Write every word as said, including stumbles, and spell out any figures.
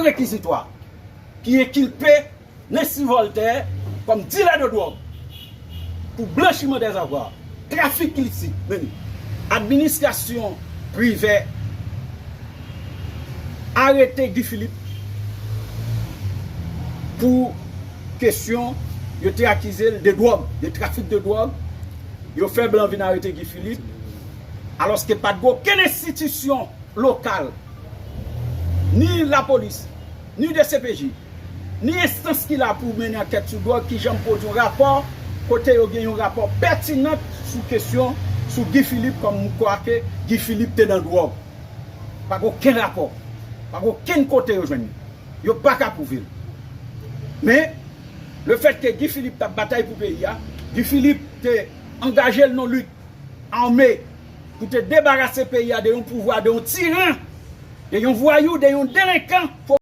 rekizitwa ki enkilpe Nessie Voltaire kòm dilè de dwòg pou blanchiman dèzavwa, trafik ilisit. Men, administrasyon Privè arete Guy Philippe pou kesyon yo te akize l de dwòg, de trafik de dwòg. Yo fè blan vin arete Guy Philippe, alòske pa t gen okenn enstitisyon lokal, ni lapolis, ni D C P J, ni enstans ki la pou mennen ankèt sou dwòg ki janm pwodui yon rapò kote yo gen yon rapò pètinan sou kesyon, sou Guy Philippe, kòm kwa ke Guy Philippe te nan dwòg. Pa gen okenn rapò. Pa gen okenn kote yo jwenn li. Yo pa ka pwouve l. Men, lefètke Guy Philippe t ap batay pou peyi a, Guy Philippe te angaje l nan lit ame pou te debarase peyi a de yon pouvwa, de yon tiran, de yon vwayou, de yon delenkan.